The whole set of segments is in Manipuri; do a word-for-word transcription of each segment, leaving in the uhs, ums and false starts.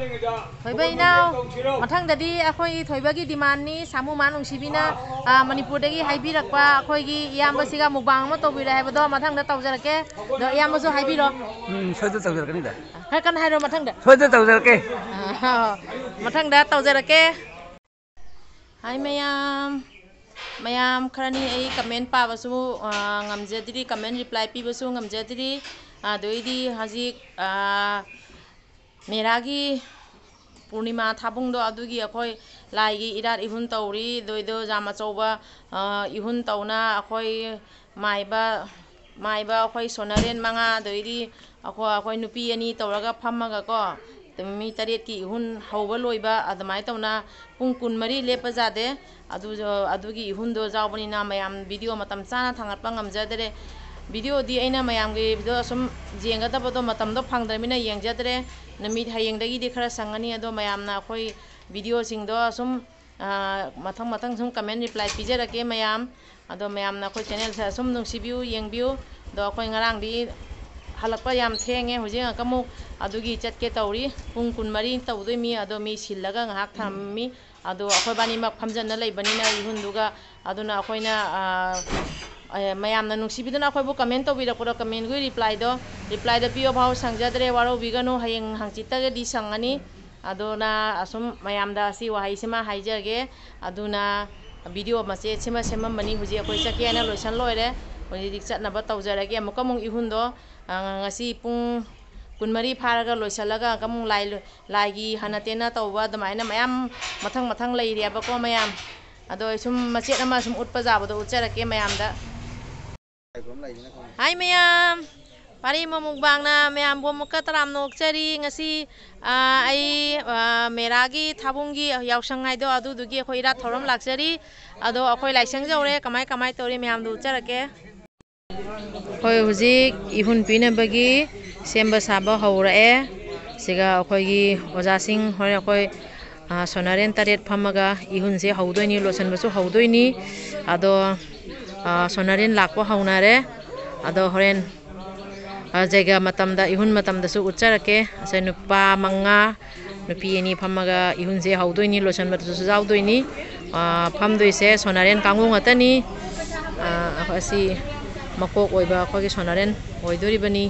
ꯊꯣꯏꯕ ꯏꯅꯥꯎ, ꯃꯊꯪꯗꯗꯤ ꯑꯩꯈꯣꯏꯒꯤ ꯊꯣꯏꯕꯒꯤ demandꯅꯤ, ꯁꯥꯃꯨ ꯃꯥ ꯅꯨꯡꯁꯤꯕꯤꯅ, ꯑ, ꯃꯅꯤꯄꯨꯔꯗꯒꯤ ꯍꯥꯏꯕꯤꯔꯛꯄ ꯑꯩꯈꯣꯏꯒꯤ ꯏꯌꯥꯝꯕꯁꯤꯒ mukbang ꯑꯃ ꯇꯧꯕꯤꯔꯦ ꯍꯥꯏꯕꯗꯣ ꯃꯊꯪꯗ ꯇꯧꯖꯔꯛꯀꯦ꯫ ꯑꯗꯣ ꯏꯌꯥꯝꯕꯁꯨ ꯍꯥꯏꯕꯤꯔꯣ꯫ ꯎꯝ, ꯁꯣꯏꯗꯅ ꯇꯧꯖꯔꯛꯀꯅꯤꯗ꯫ ꯈꯔ ꯀꯟꯅ ꯍꯥꯏꯔꯣ ꯃꯊꯪꯗ꯫ ꯁꯣꯏꯗꯅ ꯇꯧꯖꯔꯛꯀꯦ꯫ ꯑ, ꯃꯊꯪꯗ ꯇꯧꯖꯔꯛꯀꯦ꯫ ꯍꯥꯏ ꯃꯌꯥꯝ, ꯃꯌꯥꯝ ꯈꯔꯅꯤ ꯑꯩ comment ꯄꯥꯕꯁꯨ, ꯑ, ꯉꯝꯖꯗ꯭ꯔꯤ, comment reply ꯄꯤꯕꯁꯨ ꯉꯝꯖꯗ꯭ꯔꯤ꯫ ꯑꯗꯨꯏꯗꯤ ꯍꯧꯖꯤꯛ, ꯑ, ꯃꯦꯔꯥꯒꯤ ꯄꯨꯔꯅꯤꯃꯥ ꯊꯥꯕꯨꯡꯗꯣ ꯑꯗꯨꯒꯤ ꯑꯩꯈꯣꯏ ꯂꯥꯏꯒꯤ ꯏꯔꯥꯠ ꯏꯍꯨꯟ ꯇꯧꯔꯤ꯫ ꯑꯗꯨꯏꯗꯣ ꯌꯥꯝ ꯑꯆꯧꯕ, ꯑ, ꯏꯍꯨꯟ ꯇꯧꯅ ꯑꯩꯈꯣꯏ ꯃꯥꯏꯕ, ꯃꯥꯏꯕ ꯑꯩꯈꯣꯏ ꯁꯣꯅꯔꯦꯟ ꯃꯉꯥ, ꯑꯗꯩꯗꯤ ꯑꯩꯈꯣꯏ, ꯑꯩꯈꯣꯏ ꯅꯨꯄꯤ ꯑꯅꯤ ꯇꯧꯔꯒ ꯐꯝꯃꯒꯀꯣ, ꯃꯤ ꯇꯔꯦꯠꯀꯤ ꯏꯍꯨꯟ ꯍꯧꯕ ꯂꯣꯏꯕ ꯑꯗꯨꯃꯥꯏꯅ ꯇꯧꯅ ꯄꯨꯡ ꯀꯨꯟꯃꯔꯤ ꯂꯦꯞꯄ ꯌꯥꯗꯦ꯫ ꯑꯗꯨ, ꯑꯗꯨꯒꯤ ꯏꯍꯨꯟꯗꯣ ꯌꯥꯎꯕꯅꯤꯅ ꯃꯌꯥꯝ video ꯃꯇꯝ ꯆꯥꯅ ꯊꯥꯡꯒꯠꯄ ꯉꯝꯖꯗ꯭ꯔꯦ꯫ Videoꯗꯤ ꯑꯩꯅ ꯃꯌꯥꯝꯒꯤꯗꯣ ꯁꯨꯝ ꯌꯦꯡꯒꯗꯕꯗꯣ ꯃꯇꯝꯗꯣ ꯐꯪꯗ꯭ꯔꯕꯅꯤꯅ ꯌꯦꯡꯖꯗ꯭ꯔꯦ꯫ ꯅꯨꯃꯤꯠ ꯍꯌꯦꯡꯗꯒꯤꯗꯤ ꯈꯔ ꯁꯪꯉꯅꯤ꯫ ꯑꯗꯣ ꯃꯌꯥꯝꯅ ꯑꯩꯈꯣꯏ videoꯁꯤꯡꯗꯣ ꯁꯨꯝ, ꯑ, ꯃꯊꯪ ꯃꯊꯪ ꯁꯨꯝ comment reply ꯄꯤꯖꯔꯛꯀꯦ ꯃꯌꯥꯝ꯫ ꯑꯗꯣ ꯃꯌꯥꯝꯅ ꯑꯩꯈꯣꯏ channelꯁꯦ ꯑꯁꯨꯝ ꯅꯨꯡꯁꯤꯕꯤꯌꯨ, ꯌꯦꯡꯕꯤꯌꯨ꯫ ꯑꯗꯣ ꯑꯩꯈꯣꯏ ꯉꯔꯥꯡꯗꯤ ꯍꯜꯂꯛꯄ ꯌꯥꯝ ꯊꯦꯡꯉꯦ, ꯍꯧꯖꯤꯛ ꯉꯥꯛꯇ ꯑꯃꯨꯛ ꯑꯗꯨꯒꯤ ꯆꯠꯀꯦ ꯇꯧꯔꯤ꯫ ꯄꯨꯡ ꯀꯨꯟꯃꯔꯤ ꯇꯧꯗꯣꯏ ꯃꯤ, ꯑꯗꯣ ꯃꯤ ꯁꯤꯜꯂꯒ ꯉꯥꯏꯍꯥꯛ ꯊꯝꯃꯤ꯫ ꯑꯗꯣ ꯑꯩꯈꯣꯏꯕꯥꯅꯤꯃꯛ ꯐꯝꯖꯟꯅ ꯂꯩꯕꯅꯤꯅ ꯏꯍꯨꯟꯗꯨꯒ, ꯑꯗꯨꯅ ꯑꯩꯈꯣꯏꯅ, ꯑ, ꯑ, ꯃꯌꯥꯝꯅ ꯅꯨꯡꯁꯤꯕꯤꯗꯨꯅ ꯑꯩꯈꯣꯏꯕꯨ comment ꯇꯧꯕꯤꯔꯛꯄꯗꯣ, commentꯒꯤ replyꯗꯣ, replyꯗꯣ ꯄꯤꯕ ꯐꯥꯎ ꯁꯪꯖꯗ꯭ꯔꯦ, ꯋꯥꯔꯧꯕꯤꯒꯅꯨ, ꯍꯌꯦꯡ ꯍꯪꯆꯤꯠꯇꯒꯗꯤ ꯁꯪꯉꯅꯤ꯫ ꯑꯗꯨꯅ ꯑꯁꯨꯝ ꯃꯌꯥꯝꯗ ꯑꯁꯤ ꯋꯥꯍꯩꯁꯤꯃ ꯍꯥꯏꯖꯒꯦ꯫ ꯑꯗꯨꯅ video ꯃꯆꯦꯠꯁꯤꯃ ꯁꯦꯝꯃꯝꯕꯅꯤ꯫ ꯍꯧꯖꯤꯛ ꯑꯩꯈꯣꯏ ꯆꯠꯀꯦꯅ ꯂꯣꯏꯁꯟ ꯂꯣꯏꯔꯦ꯫ ꯍꯧꯖꯤꯛ ꯆꯠꯅꯕ ꯇꯧꯖꯔꯒꯦ꯫ ꯑꯃꯨꯛꯀ ꯑꯃꯨꯛ ꯏꯍꯨꯟꯗꯣ, ꯑ, ꯉꯁꯤ ꯄꯨꯡ ꯀꯨꯟꯃꯔꯤ ꯐꯥꯔꯒ ꯂꯣꯏꯁꯤꯜꯂꯒ ꯑꯃꯨꯛ ꯂꯥꯏ, ꯂꯥꯏꯒꯤ ꯍꯟꯅ ꯇꯦꯟꯅ ꯇꯧꯕ ꯑꯗꯨꯃꯥꯏꯅ ꯃꯌꯥꯝ ꯃꯊꯪ ꯃꯊꯪ ꯂꯩꯔꯦꯕꯀꯣ ꯃꯌꯥꯝ꯫ ꯑꯗꯣ ꯑꯩ ꯁꯨꯝ ꯃꯆꯦꯠ ꯑꯃ ꯁꯨꯝ ꯎꯠꯄ ꯌꯥꯕꯗꯣ ꯎꯠꯆꯔꯛꯀꯦ ꯃꯌꯥꯝꯗ꯫ ꯍꯥꯏ ꯃꯌꯥꯝ, ꯄꯥꯔꯤ ꯃꯃꯨꯛꯕꯥꯡꯅ ꯃꯌꯥꯝꯕꯨ ꯑꯃꯨꯛꯀ ꯇꯔꯥꯝꯅ ꯑꯣꯛꯆꯔꯤ꯫ ꯉꯁꯤ, ꯑ, ꯑꯩ, ꯑ, ꯃꯦꯔꯥꯒꯤ ꯊꯥꯕꯨꯡꯒꯤ ꯌꯥꯎꯁꯪ ꯍꯥꯏꯗꯣ ꯑꯗꯨꯗꯨꯒꯤ ꯑꯩꯈꯣꯏ ꯏꯔꯥꯠ ꯊꯧꯔꯝ ꯂꯥꯛꯆꯔꯤ꯫ ꯑꯗꯣ ꯑꯩꯈꯣꯏ ꯂꯥꯏꯁꯪ ꯌꯧꯔꯦ, ꯀꯃꯥꯏ ꯀꯃꯥꯏ ꯇꯧꯔꯤ ꯃꯌꯥꯝꯗꯨ ꯎꯠꯆꯔꯛꯀꯦ꯫ ꯍꯣꯏ, ꯍꯧꯖꯤꯛ ꯏꯍꯨꯟ ꯄꯤꯅꯕꯒꯤ ꯁꯦꯝꯕ ꯁꯥꯕ ꯍꯧꯔꯛꯑꯦ꯫ ꯁꯤꯒ ꯑꯩꯈꯣꯏꯒꯤ ꯑꯣꯖꯥꯁꯤꯡ ꯍꯣꯔꯦꯟ ꯑꯩꯈꯣꯏ, ꯑ, ꯁꯣꯅꯥꯔꯦꯟ ꯇꯔꯦꯠ ꯐꯝꯃꯒ ꯏꯍꯨꯟꯁꯦ ꯍꯧꯗꯣꯏꯅꯤ, ꯂꯣꯠꯁꯤꯟꯕꯁꯨ ꯍꯧꯗꯣꯏꯅꯤ꯫ ꯑꯗꯣ, ꯑ, ꯁꯣꯅꯥꯔꯦꯟ ꯂꯥꯛꯄ ꯍꯧꯅꯔꯦ꯫ ꯑꯗꯣ ꯍꯣꯔꯦꯟ, ꯑ, ꯖꯩꯒ ꯃꯇꯝꯗ, ꯏꯍꯨꯟ ꯃꯇꯝꯗꯁꯨ ꯎꯠꯆꯔꯛꯀꯦ꯫ ꯉꯁꯥꯏ ꯅꯨꯄꯥ ꯃꯉꯥ, ꯅꯨꯄꯤ ꯑꯅꯤ ꯐꯝꯃꯒ ꯏꯍꯨꯟꯁꯦ ꯍꯧꯗꯣꯏꯅꯤ, ꯂꯣꯏꯁꯟꯕꯗꯨꯁꯨ ꯌꯥꯎꯗꯣꯏꯅꯤ꯫ ꯑ, ꯐꯝꯗꯣꯏꯁꯦ ꯁꯣꯅꯥꯔꯦꯟ ꯀꯥꯡꯕꯨ ꯉꯥꯛꯇꯅꯤ꯫ ꯑ, ꯑꯁꯤ ꯃꯀꯣꯛ ꯑꯣꯏꯕ ꯑꯩꯈꯣꯏꯒꯤ ꯁꯣꯅꯥꯔꯦꯟ ꯑꯣꯏꯗꯣꯔꯤꯕꯅꯤ꯫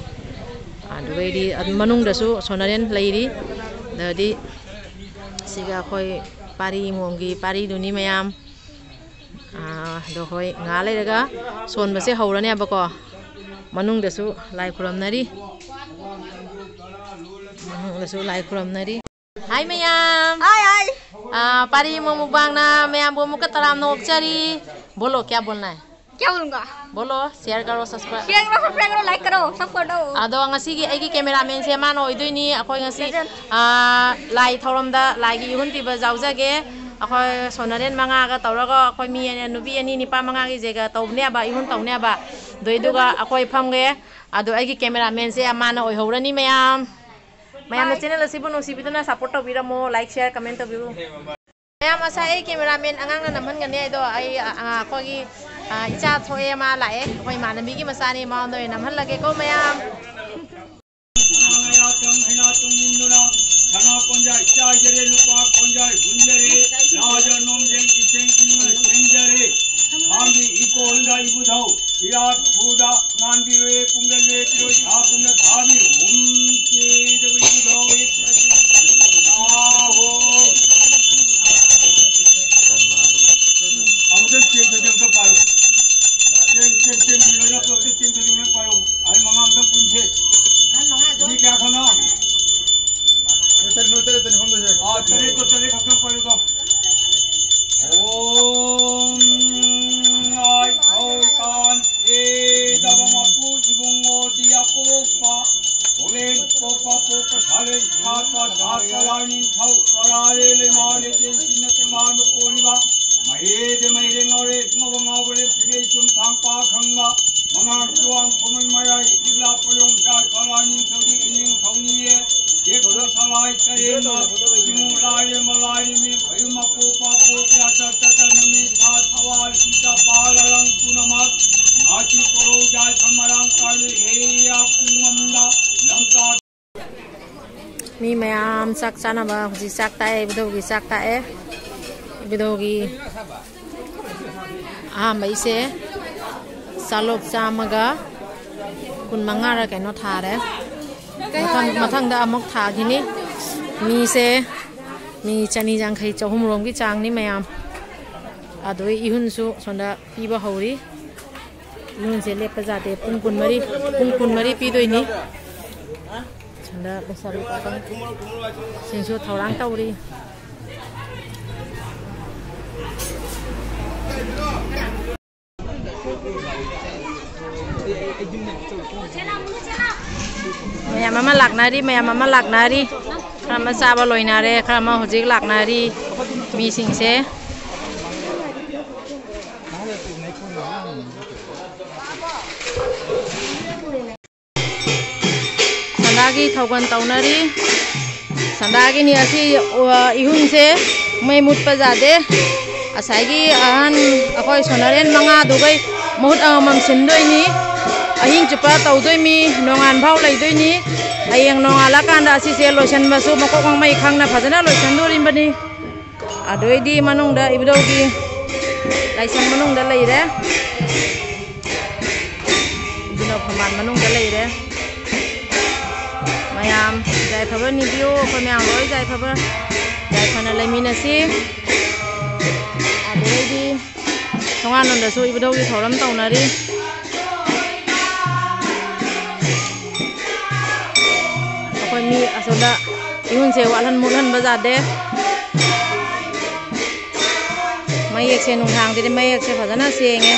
ꯑꯗꯨꯒꯩꯗꯤ ꯑꯗꯨꯝ ꯃꯅꯨꯡꯗꯁꯨ ꯁꯣꯅꯥꯔꯦꯟ ꯂꯩꯔꯤ꯫ ꯑꯗꯗꯤ ꯁꯤꯒ ꯑꯩꯈꯣꯏ ꯄꯥꯔꯤ ꯏꯃꯣꯝꯒꯤ ꯄꯥꯔꯤꯗꯨꯅꯤ ꯃꯌꯥꯝ꯫ ꯑꯥ, ꯑꯗꯣ ꯍꯣꯏ, ꯉꯥꯏꯍꯥꯛ ꯂꯩꯔꯒ ꯁꯣꯟꯕꯁꯦ ꯍꯧꯔꯅꯦꯕꯀꯣ꯫ ꯃꯅꯨꯡꯗꯁꯨ ꯂꯥꯏ ꯈꯨꯔꯝꯅꯔꯤ꯫ ꯃꯅꯨꯡꯗꯁꯨ ꯂꯥꯏ ꯈꯨꯔꯝꯅꯔꯤ꯫ ꯍꯥꯏ ꯃꯌꯥꯝ꯫ ꯍꯥꯏ, ꯍꯥꯏ꯫ ꯑꯥ, ꯄꯥꯔꯤ ꯏꯃꯣꯝ ꯃꯨꯛꯕꯥꯡꯅ ꯃꯌꯥꯝꯕꯨ ꯑꯃꯨꯛꯀ ꯇꯔꯥꯝꯅ ꯑꯣꯛꯆꯔꯤ꯫ बोलो, क्या बोलना है? क्या बोलूंगा? बोलो, share करो, subscribe। Share करो, subscribe करो, like करो, सब करो। ꯑꯗꯣ ꯉꯁꯤꯒꯤ ꯑꯩꯒꯤ cameraman ꯁꯦ ꯃꯥꯅ ꯑꯣꯏꯗꯣꯏꯅꯤ꯫ ꯑꯩꯈꯣꯏ ꯉꯁꯤ, ꯖꯦꯖꯟ꯫ ꯑꯥ, ꯂꯥꯏ ꯊꯧꯔꯝꯗ ꯂꯥꯏꯒꯤ ꯏꯍꯨꯟ ꯄꯤꯕ ꯌꯥꯎꯖꯒꯦ꯫ ꯑꯩꯈꯣꯏ ꯁꯣꯅꯔꯦꯟ ꯃꯉꯥꯒ ꯇꯧꯔꯒ ꯑꯩꯈꯣꯏ ꯃꯤ ꯑꯅꯤ, ꯅꯨꯄꯤ ꯑꯅꯤ ꯅꯤꯄꯥ ꯃꯉꯥꯒꯤ ꯖꯦꯒ ꯇꯧꯅꯦꯕ, ꯏꯍꯨꯟ ꯇꯧꯅꯦꯕ꯫ ꯑꯗꯨꯏꯗꯨꯒ ꯑꯩꯈꯣꯏ ꯐꯝꯒꯦ꯫ ꯑꯗꯣ ꯑꯩꯒꯤ cameraman ꯁꯦ ꯃꯥꯅ ꯑꯣꯏꯍꯧꯔꯅꯤ ꯃꯌꯥꯝ꯫ ꯃꯌꯥꯝꯅ bye꯫ Channel ꯑꯁꯤꯕꯨ ꯅꯨꯡꯁꯤꯕꯤꯗꯨꯅ support ꯇꯧꯕꯤꯔꯝꯃꯣ, like, share, comment ꯇꯧꯕꯤꯌꯨ꯫ ꯃꯌꯥꯝ, ꯉꯁꯥꯏ ꯑꯩ cameraman ꯑꯉꯥꯡꯅ ꯅꯝꯍꯟꯒꯅꯤ꯫ ꯑꯗꯣ ꯑꯩ, ꯑ, ꯑ, ꯑꯩꯈꯣꯏꯒꯤ, ꯑ, ꯏꯆꯥ ꯊꯣꯛꯑꯦ, ꯃꯥ ꯂꯥꯛꯑꯦ, ꯑꯩꯈꯣꯏ ꯏꯃꯥꯟꯅꯕꯤꯒꯤ ꯃꯆꯥꯅꯤ, ꯃꯉꯣꯟꯗ ꯑꯣꯏꯅ ꯅꯝꯍꯜꯂꯒꯦꯀꯣ ꯃꯌꯥꯝ꯫ ꯁꯅꯥ ꯀꯣꯟꯖꯥꯏ ꯆꯥꯏꯖꯔꯦ, ꯂꯨꯄꯥ ꯀꯣꯟꯖꯥꯏ ꯍꯨꯟꯖꯔꯦ, ꯔꯥꯖ ꯅꯣꯡꯖꯦꯡ ꯏꯁꯦꯡ ꯏꯃꯨꯡꯅ ꯁꯦꯡꯖꯔꯦ꯫ ꯈꯥꯝꯕꯤ ꯏꯀꯣꯟꯗ ꯏꯕꯨꯙꯧ ꯏꯔꯥꯠ ꯐꯨꯗ ꯉꯥꯟꯕꯤꯔꯣꯏ, ꯄꯨꯡꯗ ꯂꯦꯞꯄꯤꯔꯣꯏ, ꯊꯥ ꯄꯨꯡꯗ ꯊꯥꯕꯤꯔꯣ꯫ ꯍꯨꯝ ꯆꯦꯗꯕ ꯏꯕꯨꯙꯧ ꯍꯦꯛ ꯑꯥꯍꯣ꯫ ꯑꯃꯨꯛꯇꯪ ꯆꯦꯡ ꯊꯣꯏꯗꯤ ꯑꯃꯨꯛꯇ ꯄꯥꯏꯌꯨ꯫ ꯆꯦꯡ, ꯆꯦꯡ, ꯆꯦꯡ ꯂꯣꯏꯅ ꯄꯨꯂꯞꯇ ꯆꯦꯡ ꯊꯣꯏꯗꯤ ꯂꯣꯏꯅ ꯄꯥꯏꯌꯨ꯫ ꯑꯍꯟ ꯃꯉꯥ ꯑꯃꯨꯛꯇꯪ ꯄꯨꯟꯁꯦ꯫ ꯑꯍꯟ ꯃꯉꯥꯗꯣ꯫ ꯃꯤ ꯀꯌꯥ ꯈꯛꯅꯣ? ꯅꯣꯏ ꯇꯔꯦꯠ, ꯅꯣꯏ ꯇꯔꯦꯠꯇꯅꯤ ꯐꯝꯗꯣꯏꯁꯦ꯫ ꯑꯥ, ꯇꯔꯦꯠꯇꯣ ꯇꯔꯦꯠ ꯈꯛꯇꯪ ꯄꯥꯏꯌꯨꯗꯣ꯫ ॐ ꯉꯥꯏꯊꯧ ꯀꯥꯟꯆꯤꯗꯕ ꯃꯄꯨ ꯏꯕꯨꯡꯉꯣꯗꯤ ꯑꯄꯣꯛꯄ ꯄꯣꯂꯦꯟ ꯄꯣꯛꯄ ꯄꯣꯛꯄ ꯁꯥꯂꯦꯟ ꯁꯥꯠꯄ ꯁꯥꯠꯄ ꯂꯥꯏꯅꯤꯡꯊꯧ ꯆꯔꯥꯔꯦ ꯂꯩꯃꯥ ꯂꯩꯇꯦꯟ ꯁꯤꯟꯅ ꯇꯦꯡꯕꯥꯟꯕ ꯀꯣꯜꯂꯤꯕ ꯃꯍꯦꯗ ꯃꯩꯔꯦ ꯉꯥꯎꯔꯦ ꯉꯧꯕ ꯉꯥꯎꯕꯔꯦ ꯐꯤꯔꯦ ꯆꯨꯝ ꯊꯥꯡ ꯄꯥ ꯈꯪꯕ ꯃꯉꯥꯡ ꯆꯨꯋꯥꯡ ꯈꯣꯃꯩ ꯃꯔꯥꯏ ꯂꯤꯛꯂꯥ ꯄꯣꯌꯣꯡ ꯆꯥꯏ ꯐꯂꯥ ꯅꯤꯡꯊꯧꯗꯤ ꯏꯅꯤꯡꯊꯧꯅꯤꯌꯦ ꯌꯦꯛꯄ ꯁꯂꯥꯏ ꯇꯔꯦꯠꯃ ꯏꯃꯨ ꯂꯥꯏꯔꯦꯝꯕ ꯂꯥꯏꯔꯦꯝꯕꯤ ꯈꯣꯏꯌꯨꯝ ꯃꯄꯣꯛ ꯄꯥꯄꯣꯛ ꯌꯥꯆꯠ ꯆꯠꯇ ꯅꯨꯃꯤꯠ ꯊꯥ ꯊꯋꯥꯜ ꯄꯤꯇ ꯄꯥꯜ ꯑꯔꯪ ꯄꯨꯝꯅꯃꯛ ꯉꯥꯀꯤ ꯀꯣꯔꯧ ꯌꯥꯏꯐ ꯃꯔꯥꯡ ꯀꯥꯏꯅ ꯍꯦ ꯌꯥ ꯄꯨꯡ ꯑꯃꯗ ꯂꯝꯇꯥ ꯃꯤ ꯃꯌꯥꯝ ꯆꯥꯛ ꯆꯥꯅꯕ ꯍꯧꯖꯤꯛ ꯆꯥꯛ ꯇꯥꯛꯑꯦ, ꯏꯕꯨꯙꯧꯒꯤ ꯆꯥꯛ ꯇꯥꯛꯑꯦ꯫ ꯏꯕꯨꯙꯧꯒꯤ ꯑꯍꯥꯟꯕꯩꯁꯦ ꯆꯥꯂꯣꯛ ꯆꯥꯝꯃꯒ ꯀꯨꯟ ꯃꯉꯥꯔ ꯀꯩꯅꯣ ꯊꯥꯔꯦ꯫ ꯃꯊꯪ, ꯃꯊꯪꯗ ꯑꯃꯨꯛ ꯊꯥꯈꯤꯅꯤ꯫ ꯃꯤꯁꯦ ꯃꯤ ꯆꯅꯤ ꯌꯥꯡꯈꯩ, ꯆꯍꯨꯝ ꯔꯣꯝꯒꯤ ꯆꯥꯡꯅꯤ ꯃꯌꯥꯝ꯫ ꯑꯗꯨꯒꯤ ꯏꯍꯨꯟꯁꯨ ꯁꯣꯝꯗ ꯄꯤꯕ ꯍꯧꯔꯤ꯫ ꯏꯍꯨꯟꯁꯦ ꯂꯦꯞꯄ ꯌꯥꯗꯦ꯫ ꯄꯨꯡ ꯀꯨꯟꯃꯔꯤ, ꯄꯨꯡ ꯀꯨꯟꯃꯔꯤ ꯄꯤꯗꯣꯏꯅꯤ꯫ ꯁꯣꯝꯗ ꯂꯩꯁꯥꯕꯤ ꯄꯥꯈꯪꯁꯤꯡꯁꯨ ꯊꯧꯔꯥꯡ ꯇꯧꯔꯤ꯫ ꯃꯌꯥꯝ ꯑꯃ ꯂꯥꯛꯅꯔꯤ, ꯃꯌꯥꯝ ꯑꯃ ꯂꯥꯛꯅꯔꯤ꯫ ꯈꯔ ꯑꯃ ꯆꯥꯕ ꯂꯣꯏꯅꯔꯦ, ꯈꯔ ꯑꯃ ꯍꯧꯖꯤꯛ ꯂꯥꯛꯅꯔꯤ ꯃꯤꯁꯤꯡꯁꯦ꯫ ꯁꯟꯗꯥꯒꯤ ꯊꯧꯒꯜ ꯇꯧꯅꯔꯤ꯫ ꯁꯟꯗꯥꯒꯤꯅꯤ ꯑꯁꯤ, ꯑ, ꯏꯍꯨꯟꯁꯦ ꯃꯩ ꯃꯨꯠꯄ ꯌꯥꯗꯦ꯫ ꯉꯁꯥꯏꯒꯤ ꯑꯍꯟ ꯑꯩꯈꯣꯏ ꯁꯣꯅꯔꯦꯟ ꯃꯉꯥꯗꯨꯒꯩ ꯃꯍꯨꯠ ꯑꯃꯃꯝ ꯁꯤꯟꯗꯣꯏꯅꯤ꯫ ꯑꯍꯤꯡ ꯆꯨꯞꯄ ꯇꯧꯗꯣꯏꯅꯤ, ꯅꯣꯡꯉꯥꯟ ꯐꯥꯎ ꯂꯩꯗꯣꯏꯅꯤ꯫ ꯍꯌꯦꯡ ꯅꯣꯡꯉꯥꯜꯂꯀꯥꯟꯗ ꯑꯁꯤꯁꯦ ꯂꯣꯏꯁꯤꯟꯕꯁꯨ ꯃꯀꯣꯛ ꯃꯃꯩ ꯈꯪꯅ ꯐꯖꯅ ꯂꯣꯏꯁꯤꯟꯗꯣꯔꯤꯕꯅꯤ꯫ ꯑꯗꯨꯗꯩꯗꯤ ꯃꯅꯨꯡꯗ ꯏꯕꯨꯙꯧꯒꯤ ꯂꯥꯏꯁꯪ ꯃꯅꯨꯡꯗ ꯂꯩꯔꯦ꯫ ꯏꯕꯨꯙꯧ ꯐꯝꯕꯥꯜ ꯃꯅꯨꯡꯗ ꯂꯩꯔꯦ꯫ ꯃꯌꯥꯝ ꯌꯥꯏꯐꯕ ꯅꯤꯕꯤꯌꯨ, ꯑꯩꯈꯣꯏ ꯃꯌꯥꯝ ꯂꯣꯏ ꯌꯥꯏꯐꯕ, ꯌꯥꯏꯐꯅ ꯂꯩꯃꯤꯟꯅꯁꯤ꯫ ꯑꯗꯨꯗꯩꯗꯤ ꯊꯣꯡꯒꯥꯟꯂꯣꯝꯗꯁꯨ ꯏꯕꯨꯙꯧꯒꯤ ꯊꯧꯔꯝ ꯇꯧꯅꯔꯤ꯫ ꯑꯩꯈꯣꯏ ꯃꯤ ꯑꯁꯣꯝꯗ ꯏꯍꯨꯟꯁꯦ ꯋꯥꯠꯍꯟ ꯃꯨꯠꯍꯟꯕ ꯌꯥꯗꯦ꯫ ꯃꯌꯦꯛꯁꯦ ꯅꯨꯡꯗꯥꯡꯗꯗꯤ ꯃꯌꯦꯛꯁꯦ ꯐꯖꯅ ꯁꯦꯡꯉꯦ꯫